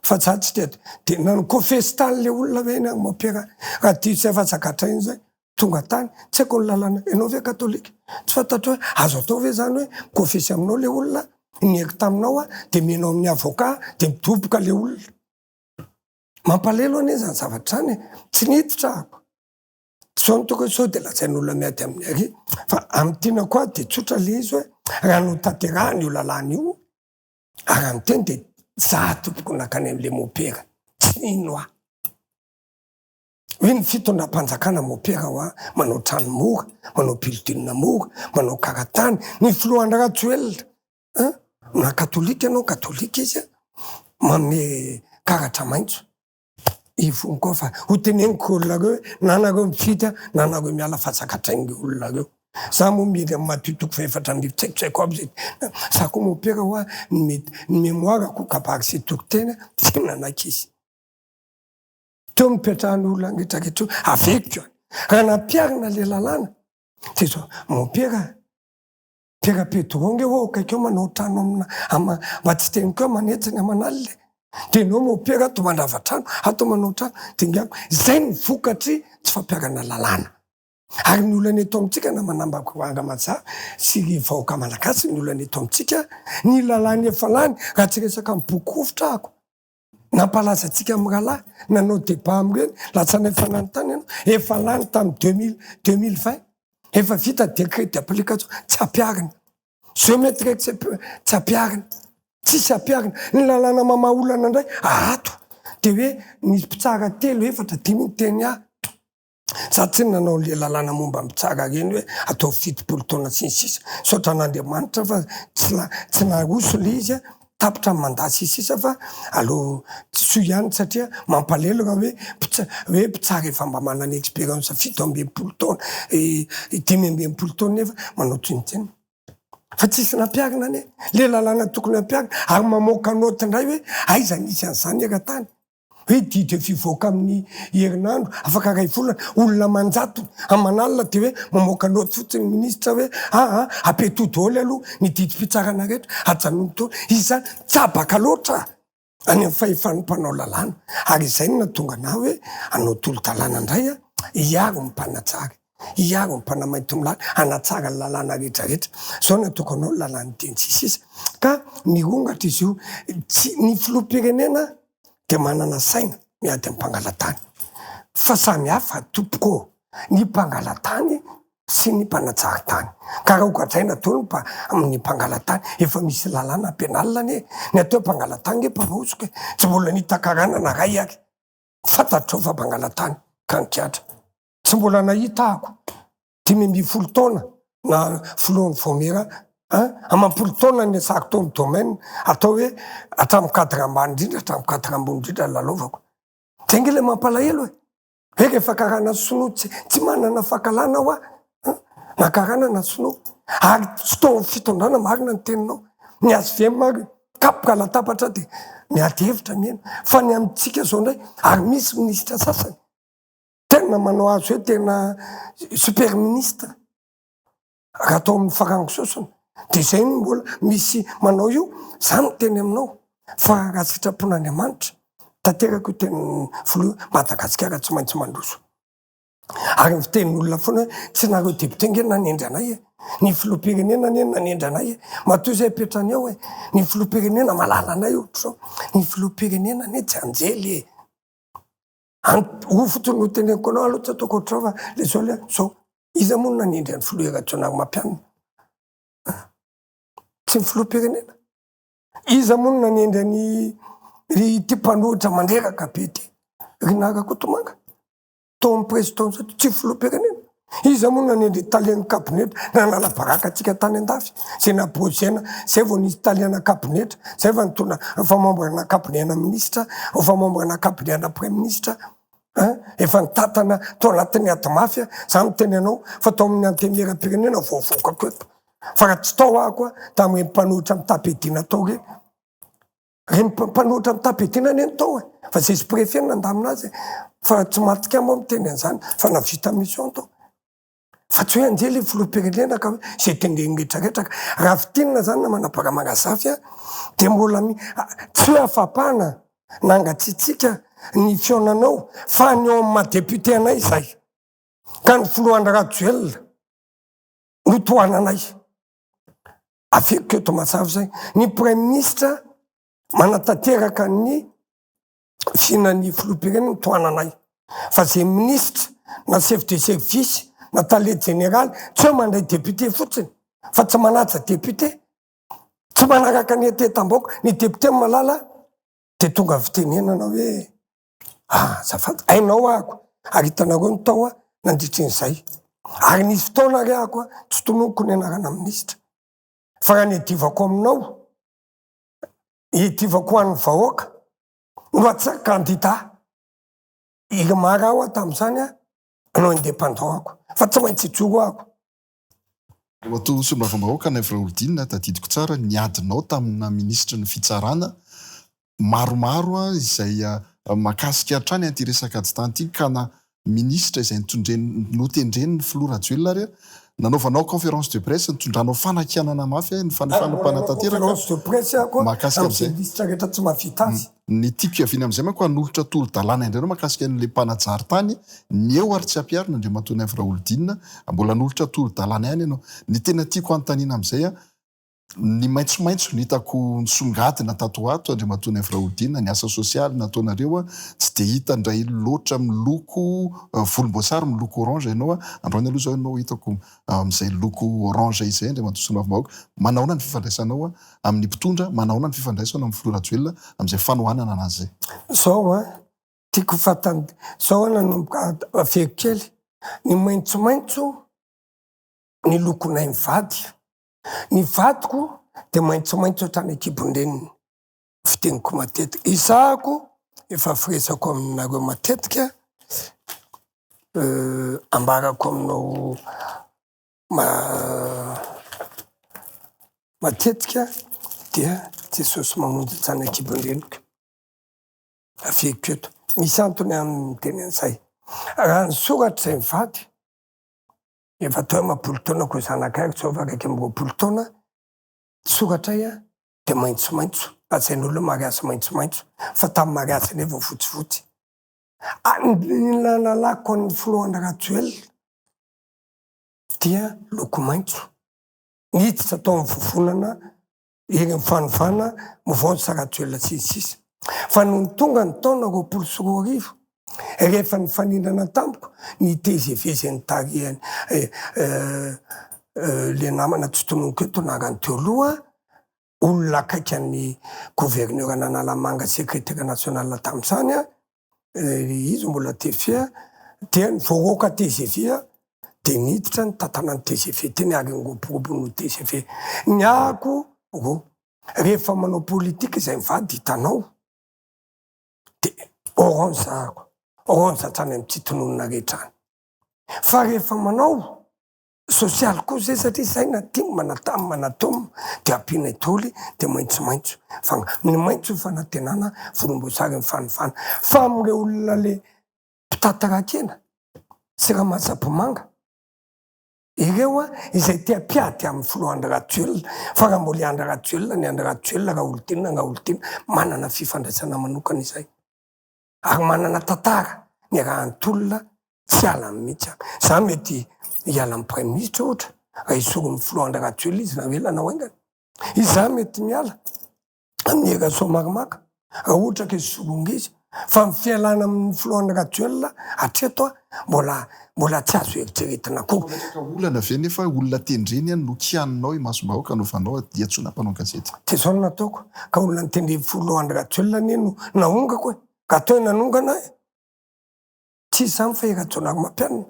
fa za tsy teto. Dia nanokofesy tany ilay olona hoe eny amin'ny mopera, raha diso izay fa aza gadraina izay. Tonga tany, tsy haiko ny lalàna, ianao ve katolika? Tsy fantatro hoe azo atao ve izany hoe mikofesy aminao ilay olona, niaiky taminao aho, dia omenao amin'ny avocat, dia midoboka ilay olona. Mampalahelo anie izany zavatra izany e! Tsy niditra aho. Sao ny tokony sao dia lazain'olona miady amin'ny ary, fa amin'ny tiana koa dia tsotra ilay izy hoe raha notanterahana io lalàna io, ary raha niteny dia za tompoko nankany amin'ilay mopera, tsy nino aho. Hoe ny fitondram-panjakana mopera hoa manao trano mora, manao building mora, manao karatany, ny filoha Andry Rajoelina an, na katolika ianao katolika izy an, manome karatra maitso. Ivony koa fa ho teneniko olona reo hoe na nareo mifidy an, na nareo miala fa zakatrain'ireo olona reo. Za moa mily amin'ny Matio toko fahefatra ambiny tsy haiko tsy haiko aby zay. Za koa mopera hoa ny mémoire-ko kabary sy toriteny tsy nanaiky izy. Teo nipetrahan'ny olona rehetrarehetra eo, averiko any. Raha nampiharina le lalàna, de zao, mompera, Pera Pedro nge oa akaiky eo manao trano amina, ama, mba tsy teniko hoe aman'hetsiny aman'alina e. De enao mompera ato mandrava trano, ato manao trano, dingano. Zay ny vokatry tsy fampiharana lalàna. Ary ny olana eto amintsika namana Ambakovanga sy ry vahoaka malagasy, ny olana eto amintsika, ny lalàna efa lany, raha tsy resaka amin'ny boky rovitra ako, Nampalaza antsika amin'ny rahalahy, nanao débat amin'ireny, latsanay fananontany ianao, efa lany tamin'ny 2000, 2020, efa vita décret d'application, tsy ampiharina. Géométrie tsy ampiharina. Tsisy ampiharina. Ny lalàna mamaha olana indray ato dia hoe nisy mpitsara telo, efatra, dimy niteny ahy. Za tsy nanao an'le lalàna momba ny mpitsara ireny hoe ataovy 70 taona sy ny sisa. Misaotra an'Andriamanitra fa tsy tsy naroso le izy, tapitra ny mandat sy ny sisa fa aleo soa ihany satria mampalelo raha hoe mpitsa- hoe mpitsara efa mba manana expérience 67 taona, 65 taona nefa manao tsinontsinona. Fa tsisy nampiharina anie le lalàna tokony hampiharina ary mamoaka naoty indray hoe aiza nisy an'izany eran-tany. Hoe didy efa hivoaka amin'ny herinandro, afaka iray volana, olona aman-jatony, aman'alina dia hoe mamoaka naoty fotsiny ny minisitra hoe aa apetoho daholo aloha ny didim-pitsarana rehetra, ajanony daholo. Izany tsabaka loatra any amin'ny fahefan'ny mpanao lalàna. Ary izay no nahatonga anah hoe hanao tolo-dalàna indray aho, hiaro ny mpanajary, hiaro ny mpanamaintimolaly, hanatsara ny lalàna rehetra rehetra. Izao no ataoko anao ny lalàn'ny teny sy sisa. Ka mirongatra izy io. Tsy, ny filoham-pirenena dia manana saina miady amin'ny mpangala-tany. Fa samy hafa tompoko ô, ny mpangala-tany sy ny mpanajary tany. Ka raha hogadraina daholo ny mpa, ny mpangala-tany, efa misy lalàna pénal anie. Ny atao hoe mpangala-tany nge mpanosoka e. Tsy mbola nahita karana na ray ary. Fantatrao fa mpangala-tany ka nigadra. Tsy mbola nahita ako. 15 taona na filohan'ny vaomiera an, amam-polo taona niasako tao amin'ny domaine, atao hoe hatramin'ny cadre ambany indrindra hatramin'ny cadre ambony indrindra nilalaovako. Zay nge le mampalahelo e! Hoe rehefa karana sinoa tsy tsy manana fankahalana hoa an, na karana na sinoa. Ary tsy tao amin'ny fitondrana marina ny teninao. Ny HVM ary kapoka latabatra dia miady hevitra miheno. Fa ny amintsika zao indray, ary misy minisitra sasany Tena manao azy hoe tena super ministre raha atao amin'ny farango sosona de zay no mbola misy manao io, za miteny aminao fa raha sitrapon'Andriamanitra tanteraka io tenin'ny filoha io, Madagasikara tsy maintsy mandroso. Ary ny fitenin'olona foana hoe tsy nareo député nge nanendry anay e, ny filoham-pirenena anie nanendry anay e, matoa izay apetrany eo e, ny filoham-pirenena malala anay ohatr'izao, ny filoham-pirenena anie tsy anjely e. An, o fotsiny no teneniko anao aloha tsy ataoko ohatr'izao fa le zao le zao. Iza moa no nanendry an'i filoha Rajaonarimampianina? Tsy ny filoham-pirenena. Iza moa no nanendry an'i ry ity mpanohitra mandreraka be ity? Rinah Rakotomanga. Tao amin'ny présidence tsy filoham-pirenena. Iza moa no nanendry talen'ny kabinetra nanala baraka antsika tany andafy? Izay naboazena, izay vao nisy talena kabinetra, izay vao nitondra efa membre ana cabinet ana ministra, efa membre ana cabinet ana praiminisitra, hein, efa nitantana tao anatin'ny ady mafy aho, za miteny anao fa tao amin'ny antenimierampirenena vao avoakako eto, fa raha tsy tao aho koa tamin'ireny mpanohitra mitam-piadiana tao ireny. Reny mpanohitra mitam-piadiana anie ny tao e! Fa zay izy préfet no nandamina azy e! Fa tsy maty-kamo aho miteny an'izany fa nahavita mission tao. Fa tsy hoe anjely ny filoham-pirenena ka hoe izay tendreny rehetra rehetra ka. Raha fintinina zany namana Baramangazafy a, dia mbola mi, tsy hoe afapana nangatsiatsiaka ny fihaonanao fa ny ao amin'ny maha député anay izay. Ka ny filoha Andry Rajoelina no tohananay. Averiko eto mazava izay, ny praiminisitra manatanteraka ny fihinan'ny filoham-pirenena no tohananay. Fa izay minisitra na chef de service na tale jeneraly tsy hoe mandray député fotsiny fa tsy manaja député, tsy manaraka ny hetetam-bahoaka. Ny député malala dia tonga fitenenana hoe Ah, azafady, hainao ahako, ary hitanareo ny tao aho nandritry an'izay. Ary nisy fotoana ary ahako tsy tononiko ny anarana minisitra. Fa raha ny iadivako aminao, iadivako ho an'ny vahoaka, no atsa kandida. Irmar aho tamin'izany hanao indépendant ako. Fa tsy maintsy hijoro ahako. Andriamatoa Solombavambahoaka Naivo Raholdina, tadidiko tsara ny adinao tamina minisitry ny fitsarana maromaro izay mahakasika hatrany an'ity resaka ady tany ity ka na minisitra izay notendren'ny filoha Rajoelina ary nanaovanao conférence de presse nitondranao fanakianana mafy ny fanefana mpanatanteraka mahakasika an'izay. Ny tiako hiaviana amin'izay manko hanolotra tolo-dalàna indray anao mahakasika an'ilay mpanajary tany, ny eo ary tsy ampiharina Andriamatoa Naivo Raholdina, mbola hanolotra tolo-dalàna ihany ianao. Ny tena tiako hanontaniana amin'izay an. Ny maitsomaitso no hitako nisongadina tato ho ato, Andriamatoa Naivo Raholdina, ny asa sosialy nataonareo tsy dia hita indray loatra miloko volomboasary miloko orange ianao, androany aloha izao ianao hitako amin'izay loko orange izay Andriamatoa Solombavambahoaka, manahoana ny fifandraisanao amin'ny mpitondra, manahoana ny fifandraisana amin'ny Filoha Rajoelina amin'izay fanohanana anazy izay? Zao an, tiako fantany, zao an nanomboka averiko kely, ny maitsomaitso ny lokonay mivady, Ny vadiko dia maitsomaitso hatrany an-kibon-dreniny, fiteniko matetika. Izahako efa firesako aminareo matetika, ambarako aminao matetika dia Jesosy mamonjy hatrany an-kibon-dreniko. Averiko eto. Misy antony aho miteny an'izay. Raha ny soratra izay mivady, Efa tao amapolo taona ko zanakay ary zao fa 21 taona, soratray a de maitsomaitso, lazain'olona hoe mariazy maitsomaitso fa tamin'ny mariazy indray vao fotsifotsy. Ny nalalako an'ny filoha Andry Rajoelina dia loko maitso, niditra tao amin'ny vovonana Hery amin'ny fanovana, mouvance Rajoelina sy ny sisa Fa nony tonga ny taona 2020, rehefa nifaninana tamiko ny tgv izay nitarihan'i le namana tsy tononiko eto anarany teo aloha, olona akaiky an'ny gouverneur an'Analamanga secretaire national tamin'izany, izy mbola TG dia voaroaka tgv dia niditra nitantana ny tgv teny ary niroborobo ny tgv. Ny ahako ro rehefa manao politika izay mivady hitanao dia orange ahako, orange hatrany amin'ny tsy tononina rehetra any. Fa rehefa manao Sosialy koa zay satria zay na tim na tam na tom de ampianay doly de maitsomaitso fa ny maitso fanantenana volomboasary ny fanovana fa amreo olona le mpitantara-kena sy ramasabomanga ireo a izay te hampiady amin'ny filoha Andry Rajoelina fa raha mbola i Andry Rajoelina ny Andry Rajoelina Raholidinina Raholidina manana fifandraisana manokana izay ary manana tantara niarahan'ny tolona tsy hialany mihitsy aho. Za mety hiala amin'ny praiminisitra ohatra raha esorin'ny filoha Andry Rajoelina izy na ho ela na ho haingana. Izaho mety miala amin'ny Hery Rasoamaromaka raha ohatra ka esorina izy. Fa ny fialana amin'ny filoha Andry Rajoelina hatreto mbola mbola tsy azo eritreretina akory. Mametraka olana ve nefa olona tendreny no kianinao imasom-bahoaka anaovanao iantsoana mpanao gazety? Dia izao no nataoko, ka olona notendren'ny filoha Andry Rajoelina anie no naongako e! Ka atao hoe nanongana ahy? Tsy izany fa i Rajaonarimampianina.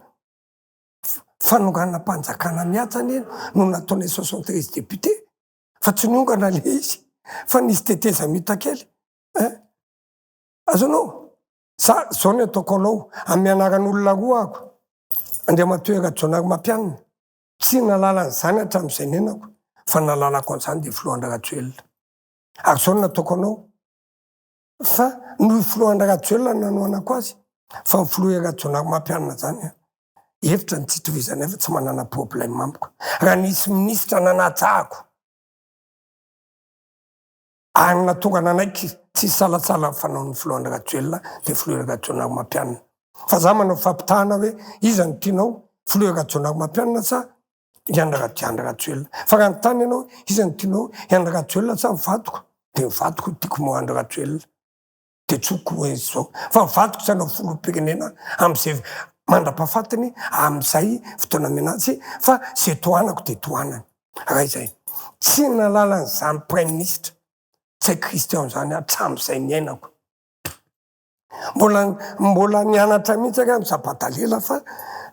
Fanonganam-panjakana mihaja anie no nataonay 73 députés fa tsy niongana ilay izy fa nisy tetezamita kely eh! Azonao? Za, zao ny ataoko anao, amin'ny anaran'olona roa ako, Andriamatoa Rajaonarimampianina, tsy nahalala an'izany hatramin'izay niainako, fa ny nahalalako an'izany dia Filoha Andry Rajoelina. Ary zao no nataoko anao, fa noho i Filoha Andry Rajoelina no nanohanako azy, fa ny Filoha Rajaonarimampianina zany an, hevitra ny tsy itovizanay fa tsy manana problème amiko. Raha nisy minisitra nanaja ako, Ary nahatonga nanaiky tsy hisalasala ny fanaon'ny filoha Andry Rajoelina dia filoha Rajaonarimampianina. Fa za manao fampitahana hoe iza no tianao, filoha Rajaonarimampianina sa i Andry Rajoelina? Fa raha anontany ianao hoe iza no tianao, i Andry Rajoelina sa ny vadiko? Dia ny vadiko no tiako moa Andry Rajoelina. Dia tsoko hoe izao. Fa ny vadiko tsy hanao filoham-pirenena amin'izay mandra-pahafatiny amin'izay fotoana omena azy fa izay tohanako dia tohanany. Raha izay. Tsy nahalala an'izany praiminisitra Ntsay Christian izany hatramin'izay niainako. Mbola mbola nianatra mihitsy aho mizabatalila fa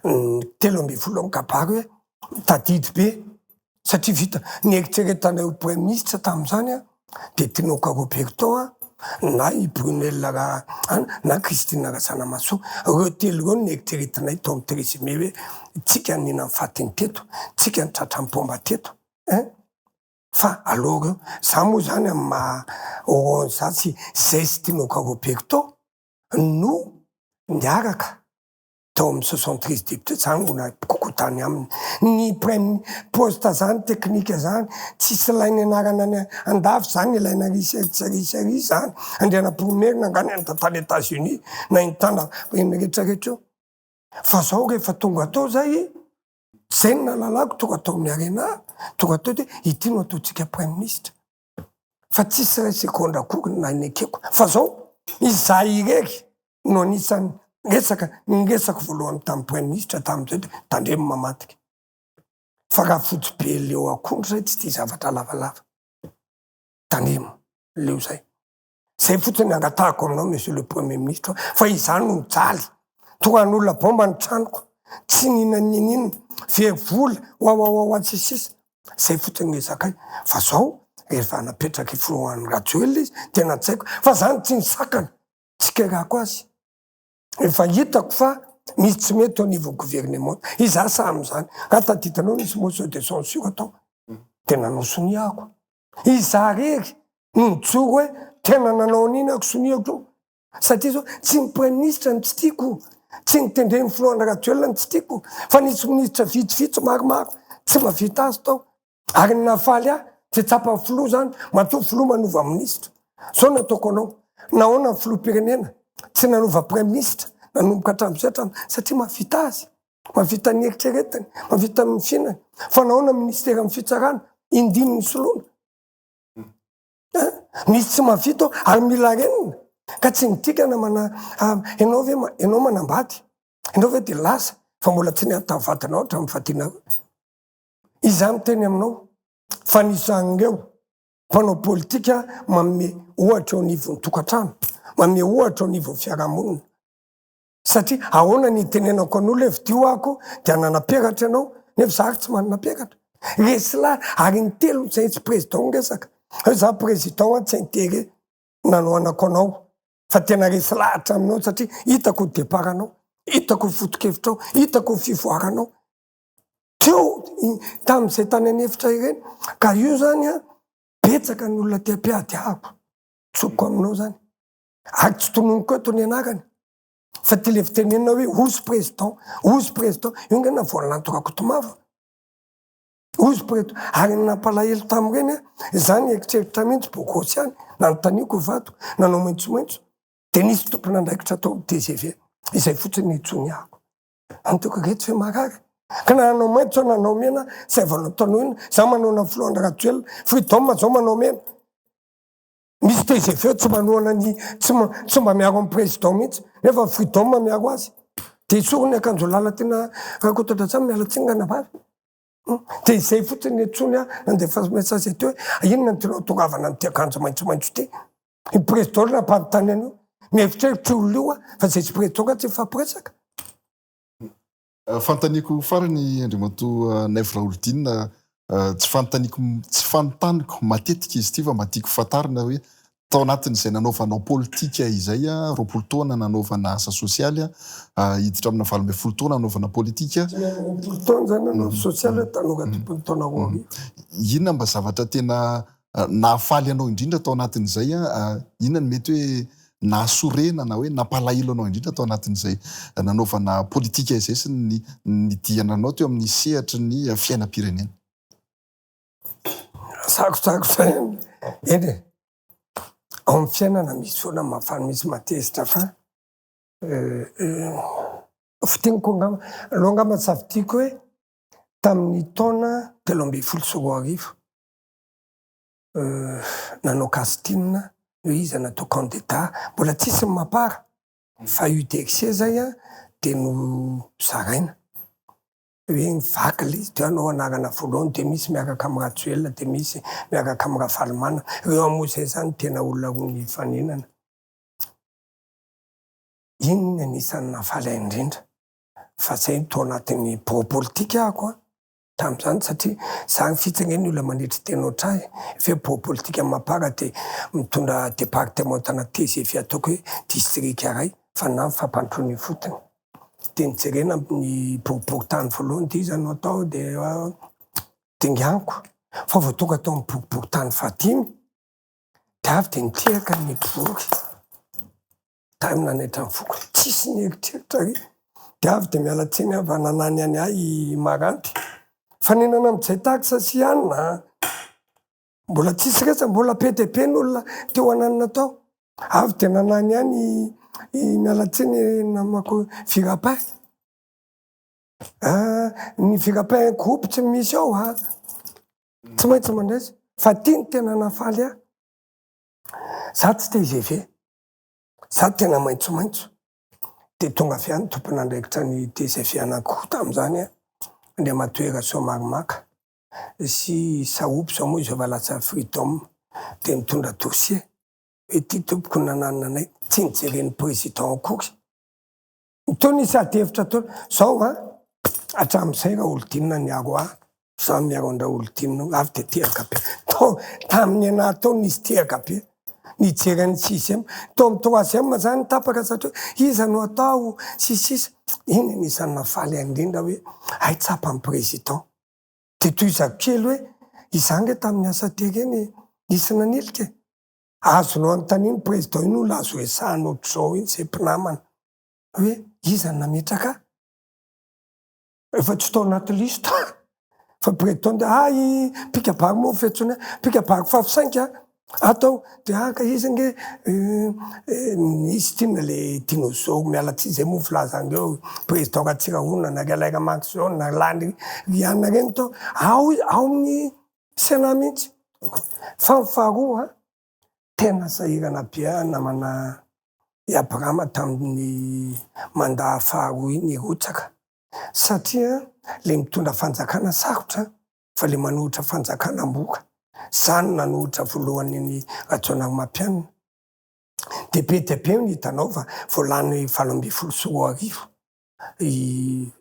ny 13 amin'ny kabary hoe tadidy be satria vita ny eritreretanay ho praiminisitra tamin'izany an dia Tinoka Roberto an na i Brunelle Ra an na Christine Razanamahasoa ireo telo ireo no neritreretinay tao amin'ny treize mai hoe tsika no nihinan'ny fatiny teto tsika no tratran'ny bomba teto hein fa aleo ireo za moa zany amin'ny maha orange za tsy zay sy Tinoka Roberto no niaraka tao amin'ny 73 députés zany mbola kokoa tany aminy. Ny prime poste zany teknika zany tsisy ilaina ianarana any andafy zany ilaina ary sy ary sy ary sy ary zany. Andrianampoinimerina angaha nianatra tany Etats Unis na nitana iny rehetra rehetra io. Fa zao rehefa tonga tao zay, zay no nahalalako tonga tao amin'ny Arena. Tonga teo dia ity no ataontsika praiminisitra. Fa tsisy iray segondra akory na nekeko. Fa zao, izaho irery no anisan'ny resaka, niresaka voalohany tamin'ny praiminisitra tamin'izay dia tandremo mamadika. Fa raha fotsy be leo akondro zay tsy tia zavatra lavalava. Tandremo leo zay. Zay fotsiny angatahako aminao monsieur le premier ministre fa izaho no mijaly. Toran'olona bomba ny tranoko, tsy nina nininona, very vola, wawawawa sy sisa. Zay fotsiny ny zakay. Fa zao rehefa napetraky filoha Andry Rajoelina izy tena tsy haiko fa zany tsy nisakana tsikerako azy. Efa hitako fa misy tsy mety eo anivon'ny gouvernement. Izaho sahy amin'izany. Raha tadidinao nisy motion de censure tao dia nanao sonia aho. Izaho irery no nijoro hoe tena nanao an'iny aho soniako io. Satria zao tsy ny praiminisitra no tsy tiako, tsy ny tendren'ny filoha Andry Rajoelina no tsy tiako fa nisy minisitra vitsivitsy maromaro tsy mahavita azy tao. Ary ny nahafaly ahy dia tsapan'ny filoha zany, matoa filoha manova minisitra. Zao no ataoko anao, nahoana ny filoham-pirenena tsy nanova praiminisitra nanomboka hatramin'izay hatramin'izay? Satria mahavita azy, mahavita ny eritreretiny, mahavita ny fiainany. Fa nahoana ministeran'ny fitsarana indimy nisoloana? Hein? Misy tsy mahavita ao ary mila renina. Ka tsy midika namana, ianao ve, ianao manambady, ianao ve dia lasa fa mbola tsy niady tamin'ny vadinao hatramin'ny fadinareo? Izaho miteny aminao fa ny isan'ireo mpanao politika manome ohatra eo anivon'ny tokantrano, manome ohatra eo anivon'ny fiarahamonina. Satria ahoana ny hitenenako an'olona hoe fidio aho dia hanana peratra ianao nefa izaho ary tsy manana peratra. Resy lahatra ary ny telo izay tsy président ny resaka. Hoe izaho président an tsy intérêt nanohanako anao fa tena resy lahatra aminao satria hitako ny départ anao, hitako ny foto-kevitrao, hitako ny fivoaranao. Teo tamin'izay tany an'efitra ireny. Ka io zany an, betsaka ny olona te hampiady ahako. Tsopiko aminao zany. Ary tsy tononiko eto ny anarany. Fa ty le fitenenana hoe ozy président, ozy président, io nge na voalanto Rakotomavo. Ozy président. Ary ny nampalahelo tamin'ireny an, za nieritreritra mihitsy bogosy ihany, nanontaniako ny vadiko, nanao maitsomaitso, dia nisy tompon'andraikitra tao amin'ny TGV. Izay fotsiny no itsoniahako. Antoko reto ve marary? Ka na hanao maitso na hanao mena zay vao nataonao inona? Za manohana ny filoha Andry Rajoelina, freedom zao manao mena. Misy tgv tsy manohana ny tsy tsy mba miaro amin'ny président mihitsy nefa freedom miaro azy. De esoriny ny akanjo Lalatiana Rakotondratsamy miala tsiny ranabavy. De izay fotsiny ny antsoiny ahy nandefa message teo hoe inona no tianao hatongavana amin'ity akanjo maitsomaitso ity? Ny président no nampanontany an'io. Mieritreritra io olona io aho fa izay tsy président nga tsy mifampiresaka. Fanontaniako farany Andriamatoa Naivo Raholdina, tsy fanontaniako tsy fanontaniko matetika izy ity fa mba tiako fantarina hoe tao anatin'izay nanaovanao politika izay, 20 taona nanaovana asa sosialy, hiditra amina 18 taona nanaovana politika. 25 taona zany nanao sosialy tanora tompony taona 2000. Inona mba zavatra tena Nahafaly anao indrindra tao anatin'izay inona no mety hoe nahasorena na hoe nampalahelo anao indrindra tao anatin'izay nanaovana politika izay sy ny nidiananao teo amin'ny sehatry ny fiainam-pirenena? Sarotsarotra ihany. Eny e, ao amin'ny fiainana misy foana mahafaly misy mahatezitra fa fintiniko angamba, aleo angamba tsy safidiako hoe tamin'ny taona 2013 nanao casting hoe iza no atao candidat, mbola tsisy ny mapar fa UDXC zay an de nozaraina hoe nivaky le izy de hanao anarana voalohany de misy miaraka am Rajoelina de misy miaraka am Ravalomanana, reo moa zay zany tena olona roa nifaninana, iny no anisan'ny nahafaly ahy indrindra fa zay tao anatin'ny birao politika ahako an. Tamin'izany satria zany fitsy ange ny olona manetry tena ohatr'ahy ve po politika mapar de mitondra departemantana tgv ataoko hoe distrika iray fa na ny fampandrosoana ifotony de nijerena ny boriborintany voalohany de iza no atao de dinganiko fa vao tonga tao amin'ny boriborintany fahadimy de avy de niteraka ny mpivory. Time nanaitra ny foko. Tsisy nieritreritra re. De avy de miala tsiny aho fa nanany any ahy i Maranty. Fa ninana am jay tax sy anona an. Mbola tsisy resaka, mbola be dia be ny olona teo ananona tao. Avy de nanany any i miala tsiny namako Virapin. Ah, ny Virapin groupe tsy misy ao ah. Tsy maintsy mandresy. Fa ty no tena nahafaly ahy. Za tsy tgv. Za tena maitsomaitso. Dia tonga avy any tompon'andraikitra ny tgv anankiroa tamin'izany an, Andriamatoa Herasoa sy Sahoby izao moa izy efa lasa Freedom. Dia nitondra dossier hoe ity tompoko no nananina anay. Tsy nijeren'ny président akory. Toa nisy ady hevitra teo. Zao an, hatramin'izay Raholdina niaro ahy, za miaro an-dRaholdina io, avy dia tehaka be. Tao, tamin'ny anah tao nisy tehaka be. Nijery an'ny sixième, tao amin'ny troisième zany tapaka satria hoe iza no atao sy sisa. Iny anisan'ny nahafaly ahy indrindra hoe hay tsapan'ny président. Dia tohizako kely hoe izaho ange tamin'ny asa tery iny nisy nanilika e. Azonao anontaniana ny président iny olona azo resahana ohatr'izao iny izay mpinamana. Hoe iza no nametraka ahy? Efa tsy tao anaty liste fa président dia hay mpikabary moa ny fiantsoana ahy, mpikabary fahafisainka atao dia ah ka izy ange nisy tsinona le dinosaure miala tsiny zay moa filazan'ireo président Ratsirahonana, ry Alain Ramaroson, ry Lany Riana reny tao, ao ao amin'ny Sénat mihitsy. Fa ny faharoa tena sahirana be aho namana i Abrahama tamin'ny mandat faharoa iny hirotsaka satria le mitondra fanjakana sarotra fa le manohitra fanjakana mora. Za no nanohitra voalohany an'i Rajaonarimampianina de be dia be ny hitanao fa vao lany 2018 i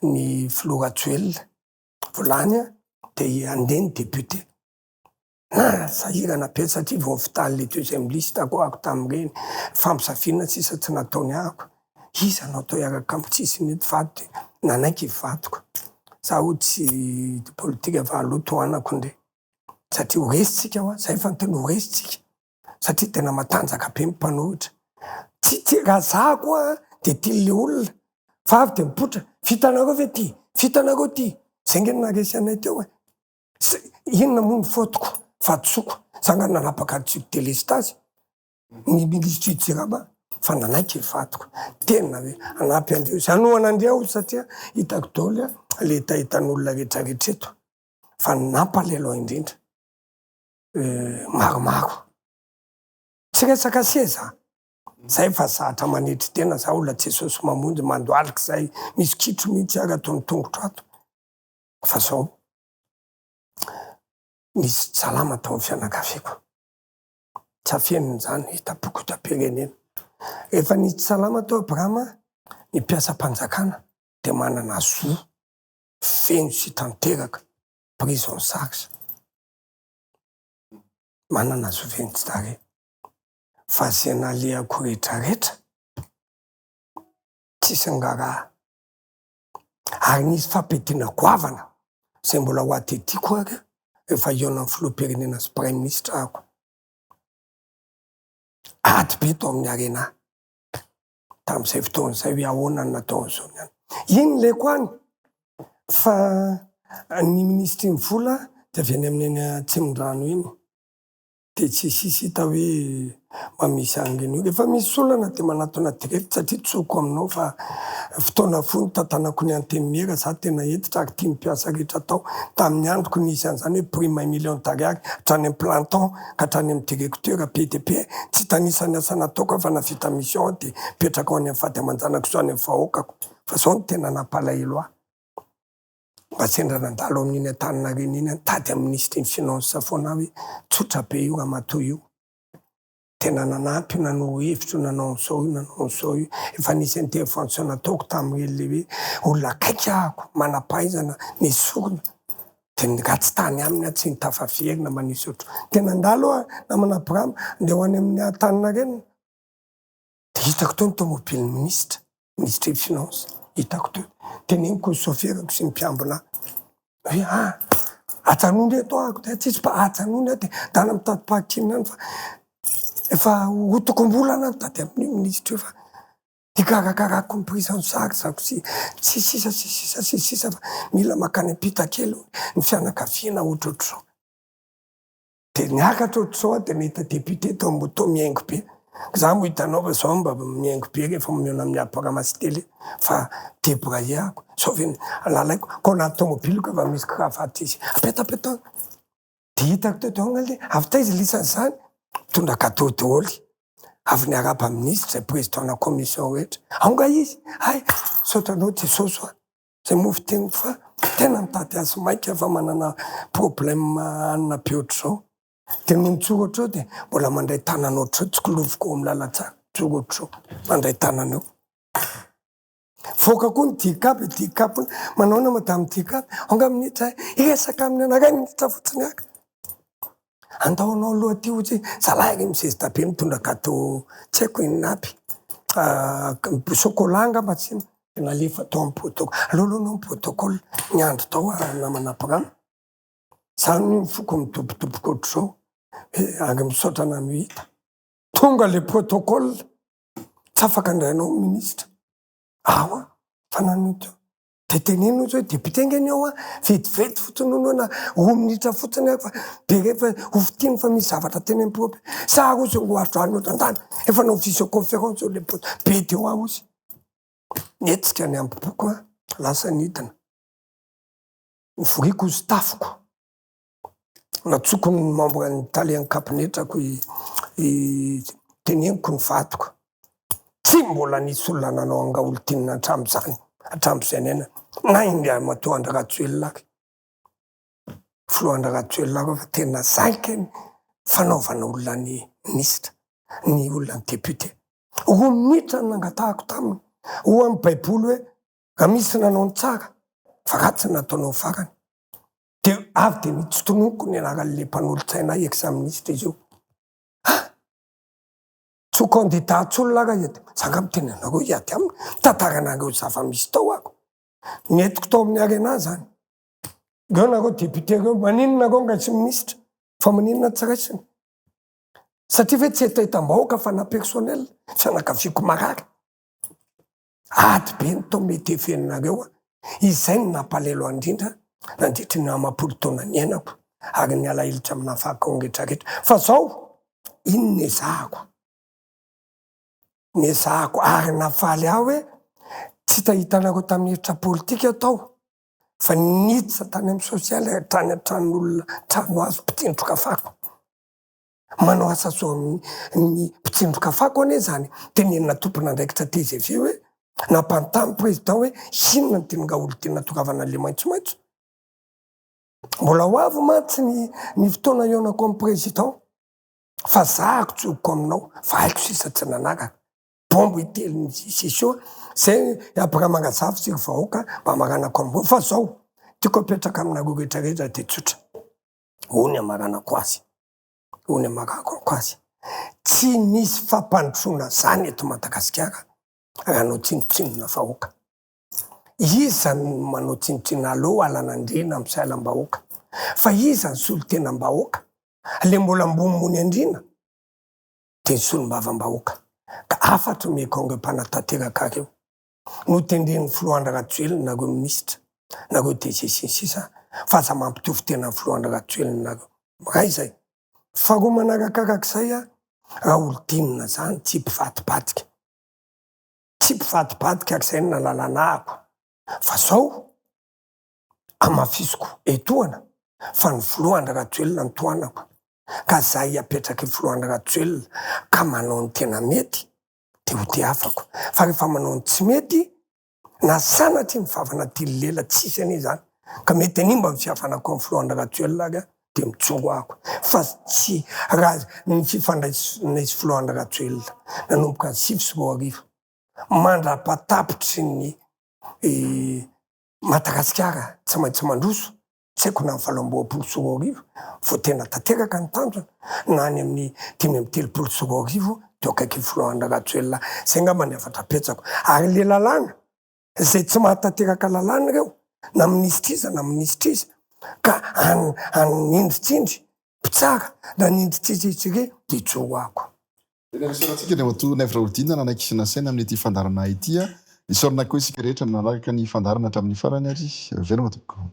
ny filoha Rajoelina vao lany de handeha ny député. Ah, sahirana be satria vao vitaly le deuxième liste ko ako tamin'ireny, fampisafiana sisa tsy nataony ahako, iza no atao hiaraka amiko, tsisy nety vady de nanaiky vadiko, za hoy tsy politika fa aleo tohanako ndry, satria ho resy tsika hoa, zay fa niteny ho resy tsika, satria tena matanjaka be ny mpanohitra, tsy tsy raha za koa de tian'le olona fa avy de mipoitra, vitanareo ve ty, vitanareo ty, zay nge no naharesy anay teo e. Inona moa ny faute-ko, fahadisoako, za nga nanapaka ny jiro delestazy, ny minisitry jirama fa nanaiky ny vadiko, tena hoe hanampy andreo, za hanohana andreo aho satria hitako daholo le hetahetan'olona retraretra eto, fa ny nampalahelo ahy indrindra maromaro, tsy resaka seza, zay fa zatra manetry tena, za olona Jesosy mamonjy, mandohalika zay, misy kitro mihitsy ary ato ny tongotro ato, fa zao nisy tsy salama tao amin'ny fianakaviako. Tsy afenina izany, hitam-poko hitam-pirenena. Rehefa nisy tsy salama tao Abrahama, ny mpiasam-panjakana dia manana zo feno sy tanteraka, prise en charge. Manana zo feno tsy tarehy. Fa izay nalehako rehetrarehetra, tsisy ngaraha. Ary nisy fampiadiana goavana izay mbola ho adidiko ary rehefa hihaona amin'ny filoham-pirenena sy praiminisitra aho. Ady be tao amin'ny Arena tamin'izay fotoana izay hoe ahoana no nataon'izao ny any. Iny leko any fa ny minisitry ny vola dia avy any amin'ny any Atsimondrano iny. Dia tsisy hita hoe mba misy an'ireny io. Rehefa misy olana dia manatona direct satria tsoriko aminao fa fotoana fohy nitantanako ny antenimiera, za tena hentitra ary tia ny mpiasa rehetra tao. Tamin'ny androko nisy an'izany hoe prime un million d'ariary hatrany amin'ny planton ka hatrany amin'ny directeur be dia be. Tsy hitanisa ny asa nataoko aho fa nahavita mission aho dia mipetraka ho any amin'ny vady aman-janako sy ho any amin'ny vahoakako. Fa zao no tena nampalahelo ahy. Mba sendra nandalo amin'iny Antaninarenina iny aho, nitady amin'ny minisitry ny finance foana aho hoe tsotra be io ramatoa io. Tena nanampy io, nanoro hevitra io, nanao an'izao io, nanao an'izao io. Efa nisy intervention nataoko tamin'ireny le hoe olona akaiky ahako, manam-pahaizana, nesorina. Dia ny ratsy tany aminy aho tsy nitafaverina manisy ohatr'. Dia nandalo aho namana Abraham, andeha ho any amin'ny Antaninarenina. Dia hitako teo ny tomobilin'ny minisitra, minisitry ny finance, hitako teo. Teneniko ny saoferako sy ny mpiambina ahy hoe ah, ajanony eto aho, dia tsisy fa ajanony aho dia ndana mitady parking any fa efa ho tokom-bolana aho mitady amin'io minisitra io fa hikarakarako ny prise en charge-ko sy sy sisa sy sisa sy sisa fa mila mankany am-pita kely ny fianakaviana ohatrohatr'izao. Dia niakatra ohatr'izao aho dia nahita député tao moto mihaingo be. Za moa hitanao fa zao mba mihaingo be rehefa mihaona amin'ny Abrahama sy Tele fa débrailler ako. Sao ve lalaiko, ko anaty tomobiliko efa misy cravate izy. Apetapetao. Dia hitako teo daholo le avy taiza lisany izany? Mitondra cadeau daholo. Avy niarahaba minisitra, président na commission rehetra. Ao nga izy? Hay, misaotra anao Jesosy a. Zay moa fiteniko fa tena mitady azy maika fa manana problème anona be ohatr'izao. Dia nony mijoro ohatr'izao dia mbola mandray tanana ohatr'izao, tsikiloviko ao amin'ny lalantsara, mijoro ohatr'izao, mandray tanana eo. Voaka koa ny dicap, dicap manaona madame dicap, aonga minitra hiresaka aminy anareo minitra fotsiny aka. Andao anao aloha aty ozy zalahy ry mizesta be mitondra gateau tsy haiko inona aby, chocolat angamba tsy nalefa tao amin'ny protocole, aleo aloha anao ny protocole, niandry tao aho namana Abraham, zany ny foko midobodoboka ohatr'izao, ary misaotra anao hita, tonga le protocole. Tsy afaka handray anao ny minisitra. Ao an, fa nanino teo? Dia teneno ozy hoe député ange ny ao an, vetivety fotsiny hono na roa minitra fotsiny ary fa dia rehefa ho fintininy fa misy zavatra teny am-po be. Sa ary ozy ho androany ohatran'izany, efa nanao visioconférence eo le be teo aho ozy. Nihetsika ny ambom-poko an, lasa nidina. Novoriko ozy tafiko. Nantsoiko ny membre ny tale kabinetrako i teneniko ny vadiko. Tsy mbola nisy olona nanao angaolodinina hatramin'izany, hatramin'izay niainana. Na i Andriamatoa Andry Rajoelina ary. Filoha Andry Rajoelina ary fa tena zaika ny fanaovana olona ny minisitra, ny olona ny député. Roa minitra no nangatahako taminy. Hoy amin'ny baiboly hoe raha misy nanao ny tsara fa ratsy ny nataonao farany. Dia avy dia nitsotonoko ny anaran'ilay mpanolotsaina ahy ex-ministre izy io. Ha! Tsy ho candidat intsony lahy raha hiady. Za angaha miteny anareo hiady aminy? Mitantara anareo zava-misy tao aho. Nentiko tao amin'ny Arena zany. Ireo nareo député ireo, maninona nareo nga tsy ministre? Fa maninona tsy raisina? Satria ve tsy hetahetam-bahoaka fa na personnel, fianakaviako marary. Ady be ny tao mety heverinareo a! Izay no nampalelo ahy indrindra nandritry ny amam-polo taona niainako ary ny alahelo tsy amin'ny nahafahako ny retraretra. Fa zao, iny nezahako, nezahako ary nahafaly ahy hoe tsy hitahitanareo tamin'ny hevitra politika tao fa niditra tany amin'ny sosialy hatrany an-tranon'olona, trano hazo mpitsindroka fako. Manao asa soa amin'ny mpitsindroka fako anie izany tenenina tompon'andraikitra tgv hoe nampanontany président hoe inona no tian'i Raholidinina tongavana le maitsomaitso. Mbola ho avy mantsy ny ny fotoana hihaonako amin'ny président fa zahako tsoriko aminao fa haiko sisa tsy nanaraka. Bombe itelon'ny session zay Abraham Angazafy sy ry vahoaka mba hamaranako amin'ireo fa zao tiako apetraka aminareo rehetrarehetra dia tsotra. Hoy ny hamaranako azy. Hoy ny hamaranako azy. Tsy misy fampandrosoana zany eto Madagasikara raha hanao tsinontsinona vahoaka. Iza no manao tsinontsinona? Aleo alan'Andriana amin'ny sahalam-bahoaka. Fa iza ny solontenam-bahoaka? Le mbola ambonimbony andriana dia ny solombavambahoaka. Ka hafatra omeko an'ireo mpanatanteraka ireo. Notendren'ny filoha Andry Rajoelina nareo minisitra, nareo DG sy ny sisa fa aza mampitovy tena amin'ny filoha Andry Rajoelina nareo. Miray izay. Faharoa manarakarak'izay a, Raholdina zany tsy mpivadibadika. Tsy mpivadibadika ary izay no nalalanahako. Fa zao, hamafisiko etoana fa ny filoha Andry Rajoelina no tohanako. Ka zay apetraky filoha Andry Rajoelina ka manao ny tena mety dia ho tiafako fa rehefa manao ny tsy mety na sanatria ny vavana tily lela tsisy anie izany ka mety hanimba ny fihavanako amin'ny filoha Andry Rajoelina ary aho dia mijoro aho fa tsy raha ny fifandraisanay sy filoha Andry Rajoelina nanomboka ny 2009 mandra-patapitry ny Madagasikara tsy maintsy mandroso tsy haiko na ny 2028 vao tena tanteraka ny tanjona na any amin'ny 2035 teo akaiky filoha Andry Rajoelina zay ngamba ny hafatra apetsako ary le lalàna zay tsy mahatanteraka lalàna ireo na minisitra iza na minisitra iza ka anindritsindry mpitsara na nindritsindry izy ireo de joroako. Tena misaotra antsika Andriamatoa Naivo Raholdina nanaiky nasaina amin'ity fandaharana ity. Isaorana koa isika rehetra nanaraka ny fandaharana hatramin'ny farany ary veloma tompoko.